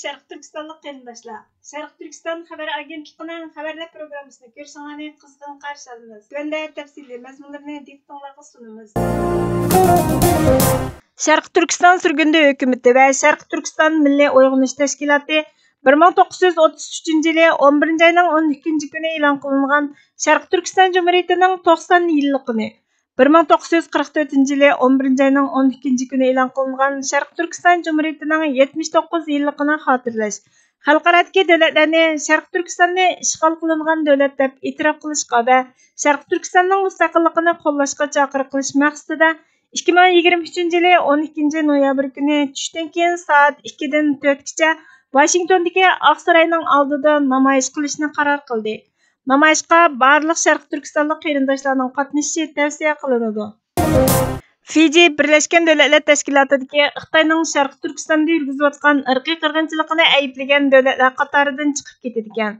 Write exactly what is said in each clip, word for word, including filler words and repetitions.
شەرقىي تۈركىستانلىق قېرىنداشلار، شەرقىي تۈركىستان خەۋەر ئاگېنتلىقىنىڭ خەۋەرلەر پروگراممىسىنى كۆرۈشۈڭلارنى قىزغىن قارشى ئالىمىز. تۆۋەندە تەپسىلىي مەزمۇنلىرىنى دىققىتىڭلارغا سۇنىمىز. شەرقىي تۈركىستان سۈرگۈندە ھۆكۈمىتى ۋە شەرقىي تۈركىستان مىللىي ئويغىنىش تەشكىلاتى بىر مىڭ توققۇز يۈز ئوتتۇز ئۈچىنچى يىلى ئون بىرىنچى ئاينىڭ ئون ئىككىنچى كۈنى ئېلان قىلىنغان شەرقىي تۈركىستان جۇمھۇرىيىتىنىڭ توقسان يىللىقىنى، بىر مىڭ توققۇز يۈز قىرىق تۆتىنچى يىلى ئون بىرىنچى ئاينىڭ ئون ئىككىنچى كۈنى ئېلان قىلىنغان شەرقىي تۈركىستان جۇمھۇرىيىتىنىڭ يەتمىش توققۇز يىللىقىنى خاتىرىلەش، خەلقئارادىكى دۆلەتلەرنى شەرقىي تۈركىستاننى ئىشغال قىلىنغان دۆلەت دەپ ئېتىراپ قىلىشقا ۋە شەرقىي تۈركىستاننىڭ مۇستەقىللىقىنى قوللاشقا چاقىرىق قىلىش مەقسىتىدە، ئىككى مىڭ يىگىرمە ئۈچىنچى يىلى ئون ئىككىنچى نويابىر كۈنى چۈشتىن كېيىن سائەت ئىككىدىن تۆتكىچە ۋاشىنگتوندىكى ئاقساراينىڭ ئالدىدا نامايىش قىلىشنى قارار قىلدى. نامايىشقا بارلىق شەرقىي تۈركىستانلىق قېرىنداشلارنىڭ قاتنىشىشى تەۋسىيە قىلىنىدۇ. فىجى بىرلەشكەن دۆلەتلەر تەشكىلاتىدىكى خىتاينىڭ شەرقىي تۈركىستاندا يۈرگۈزۈۋاتقان ئىرقىي قىرغىنچىلىقىنى ئەيىبلىگەن دۆلەتلەر قاتارىدىن چىقىپ كېتىدىكەن.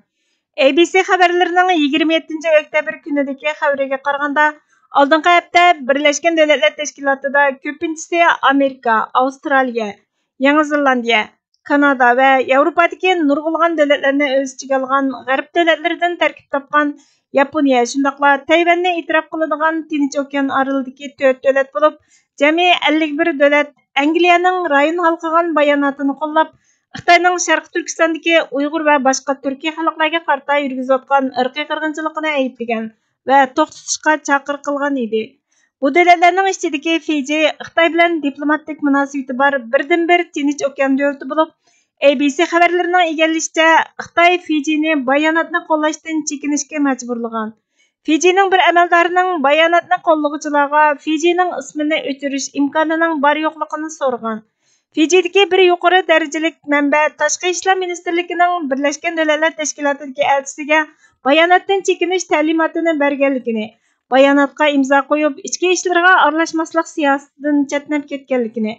ئەي بى سى خەۋەرلىرىنىڭ يىگىرمە يەتتىنچى ئۆكتەبىر كۈنىدىكى خەۋىرىگە قارىغاندا، ئالدىنقى ھەپتە بىرلەشكەن دۆلەتلەر تەشكىلاتىدا كۆپىنچىسى ئامېرىكا، ئاۋسترالىيە، يېڭى زېلاندىيە، كانادا ۋە ياۋروپادىكى نۇرغۇنلىغان دۆلەتلەرنى ئۆز ئىچىگە ئالغان غەرب دۆلەتلىرىدىن تەركىب تاپقان ياپونىيە، شۇنداقلا تەيۋەننى ئېتىراپ قىلىدىغان تىنچ ئوكيان ئارىلىدىكى تۆت دۆلەت بولۇپ، جەمئىي ئەللىك بىر دۆلەت ئەنگلىيەنىڭ رايون ھالقىغان باياناتىنى قوللاپ، خىتاينىڭ شەرقىي تۈركىستاندىكى ئۇيغۇر ۋە باشقا تۈركىي خەلقلەرگە قارىتا يۈرگۈزۈۋاتقان ئىرقىي قىرغىنچىلىقىنى ئەيىبلىگەن ۋە توختىتىشقا چاقىرىق قىلغان ئىدى. بۇ دۆلەتلەرنىڭ ئىچىدىكى فىجى خىتاي بىلەن دىپلوماتىك مۇناسىۋىتى بار بىردىنبىر تىنچ ئوكيان دۆلىتى بولۇپ، ئەي بى سى خەۋەرلىرىنىڭ ئىگىلىشىچە، خىتاي فىجىنى باياناتنى قوللاشتىن چېكىنىشكە مەجبۇرلىغان. فىجىنىڭ بىر ئەمەلدارىنىڭ باياناتنى قوللىغۇچىلارغا فىجىنىڭ ئىسمىنى ئۆچۈرۈش ئىمكانىنىڭ بار يوقلۇقىنى سورىغان. فىجىدىكى بىر يۇقىرى دەرىجىلىك مەنبە تاشقى ئىشلار مىنىستىرلىكىنىڭ بىرلەشكەن دۆلەتلەر تەشكىلاتىدىكى ئەلچىسىگە باياناتتىن چېكىنىش تەلىماتىنى بەرگەنلىكىنى، باياناتقا ئىمزا قويۇپ، ئىچكى ئىشلىرىغا ئارىلاشماسلىق سىياسىتىدىن چەتنەپ كەتكەنلىكىنى،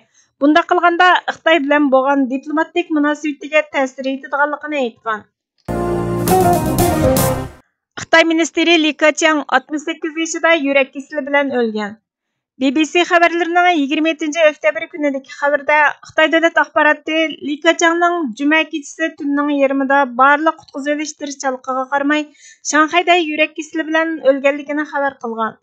بۇنداق قىلغاندا خىتاي بىلەن بولغان دىپلوماتىك مۇناسىۋىتىگە تەسىر يېتىدىغانلىقىنى ئېيتقان. خىتاي مىنىستىرى لى كېچياڭ ئاتمىش سەككىز يېشىدا يۈرەك كېسىلى بىلەن ئۆلگەن. بى بى سى خەۋەرلىرىنىڭ يىگىرمە يەتتىنچى ئۆكتەبىر كۈنىدىكى خەۋىرىدە، خىتاي دۆلەت ئاخباراتى لى كېچياڭنىڭ جۈمە كېچىسى تۈننىڭ يېرىمىدا بارلىق قۇتقۇزۇۋېلىش تىرىشچانلىقىغا قارىماي، شاڭخەيدە يۈرەك كېسىلى بىلەن ئۆلگەنلىكىنى خەۋەر قىلغان.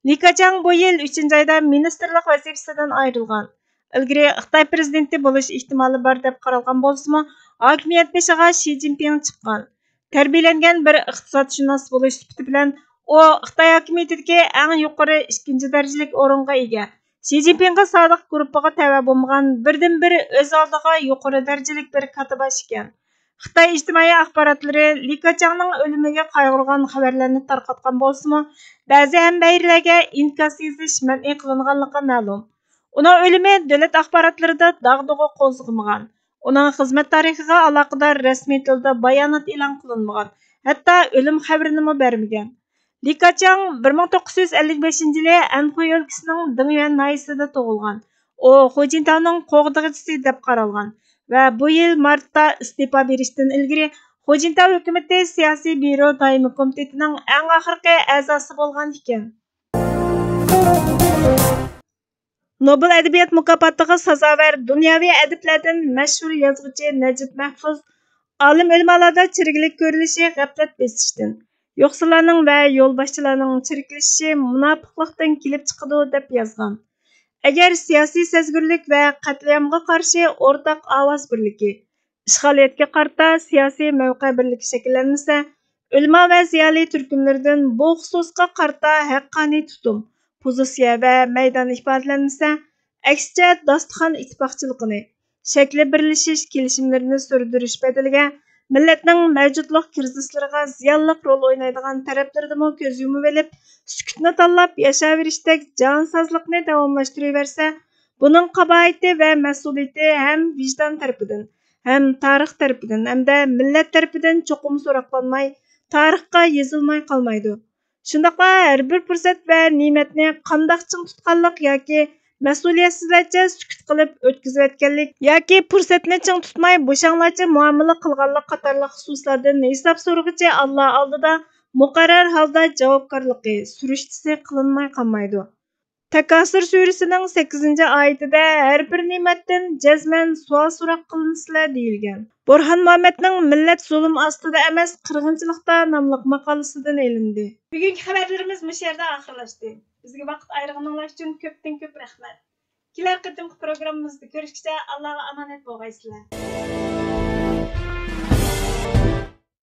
لى كېچياڭ بۇ يىل ئۈچىنچى ئايدا مىنىستىرلىق ۋەزىپىسىدىن ئايرىلغان. ئىلگىرى خىتاي پىرېزىدېنتى بولۇش ئېھتىمالى بار دەپ قارالغان بولسىمۇ، ھاكىمىيەت بېشىغا شى جىنپىڭ چىققان. تەربىيەلەنگەن بىر ئىقتىسادشۇناس بولۇش سۈپىتى بىلەن، ئۇ خىتاي ھاكىمىيىتىدىكى ئەڭ يۇقىرى ئىككىنچى دەرىجىلىك ئورۇنغا ئىگە، شى جىنپىڭغا سادىق گۇرۇپپىغا تەۋە بولمىغان بىردىنبىر ئۆز ئالدىغا يۇقىرى دەرىجىلىك بىر كاتتىباش ئىكەن. خىتاي ئىجتىمائىي ئاخباراتلىرى لى كېچياڭنىڭ ئۆلۈمىگە قايغۇرغان خەۋەرلەرنى تارقاتقان بولسىمۇ، بەزى ھەمبەھىرلەرگە ئىنكاس يېزىش مەنئى قىلىنغانلىقى مەلۇم. ئۇنىڭ ئۆلۈمى دۆلەت ئاخباراتلىرىدا داغدۇغا قوزغىمىغان. ئۇنىڭ خىزمەت تارىخىغا ئالاقىدار رەسمىي تىلدا بايانات ئېلان قىلىنمىغان، ھەتتا ئۆلۈم خەۋىرىنىمۇ بەرمىگەن. لى كېچياڭ بىر مىڭ توققۇز يۈز ئەللىك بەشىنچى يىلى ئەنخۇي ئۆلكىسىنىڭ دىڭيۈەن ناھىيەسىدە تۇغۇلغان. ئۇ خۇجىنتاۋنىڭ قوغدىغۇچىسى دەپ قارالغان ۋە بۇ يىل مارتتا ئىستېپا بېرىشتىن ئىلگىرى خۇجىنتاۋ ھۆكۈمىتى سىياسىي بيۇرو دائىمىي كومىتېتىنىڭ ئەڭ ئاخىرقى ئەزاسى بولغان ئىكەن. نوبېل ئەدەبىيات مۇكاپاتىغا سازاۋەر دۇنياۋى ئەدىبلەردىن مەشھۇر يازغۇچى نەجىپ مەھپۇز، ئالىم ئۆلىمالاردا چىرىكلىك كۆرۈلۈشى غەپلەت بېسىشتىن، يوقسۇللارنىڭ ۋە يولباشچىلارنىڭ چىرىكلىشىشى مۇناپىقلىقتىن كېلىپ چىقىدۇ، دەپ يازغان. ئەگەر سىياسىي سەزگۈرلۈك ۋە قەتلىئامغا قارشى ئورتاق ئاۋاز بىرلىكى، ئىشغالىيەتكە قارىتا سىياسىي مەۋقە بىرلىكى شەكىللەنمىسە، ئۆلىما ۋە زىيالىي تۈركۈملىرىدىن بۇ خۇسۇسقا قارىتا ھەققانىي تۇتۇم، پوزىتسىيە ۋە مەيدان ئىپادىلەنمىسە، ئەكسىچە، داستىخان ئىتتىپاقچىلىقىنى، شەكلى بىرلىشىش كېلىشىملىرىنى سۈردۈرۈش بەدىلىگە، مىللەتنىڭ مەۋجۇتلۇق كىرىزىسلىرىغا زىيانلىق رول ئوينايدىغان تەرەپلىرىدىمۇ كۆز يۇمۇۋېلىپ، سۈكۈتنى تاللاپ ياشاۋېرىشتەك جانسازلىقنى داۋاملاشتۇرۇۋەرسە، بۇنىڭ قاباھىتى ۋە مەسئۇلىيىتى ھەم ۋىجدان تەرىپىدىن، ھەم تارىخ تەرىپىدىن، ھەمدە مىللەت تەرىپىدىن چوقۇم سوراقلانماي، تارىخقا يېزىلماي قالمايدۇ. شۇنداقلا ھەر بىر پۇرسەت ۋە نېمەتنى قانداق چىڭ تۇتقانلىق ياكى مەسئۇلىيەتسىزلەرچە سۈكۈت قىلىپ ئۆتكۈزۈۋەتكەنلىك ياكى پۇرسەتنى چىڭ تۇتماي بوشاڭلارچە مۇئامىلە قىلغانلىق قاتارلىق خۇسۇسلاردىن ھېساب سورىغۇچى ئاللا ئالدىدا مۇقەررەر ھالدا جاۋابكارلىقى، سۈرۈشتىسى قىلىنماي قالمايدۇ. تاكاسۇر سۈرىسىنىڭ سەككىزىنچى ئايىتىدە ھەر بىر نېمەتتىن جەزمەن سوئال سوراق قىلىنىسىلەر دېيىلگەن. بۇرھان مۇھەممەدنىڭ مىللەت زۇلۇم ئاستىدا ئەمەس، قىرغىنچىلىقتا ناملىق ماقالىسىدىن ئېلىندى. بۈگۈنكى خەۋەرلىرىمىز مۇشۇ يەردە ئاخىرلاشتى. بىزگە ۋاقىت ئايرىغىنىڭلار ئۈچۈن كۆپتىن كۆپ رەھمەت. كېلەر قېتىمقى پروگراممىمىزدا كۆرۈشكىچە ئاللاغا ئامانەت بولغايسىلەر.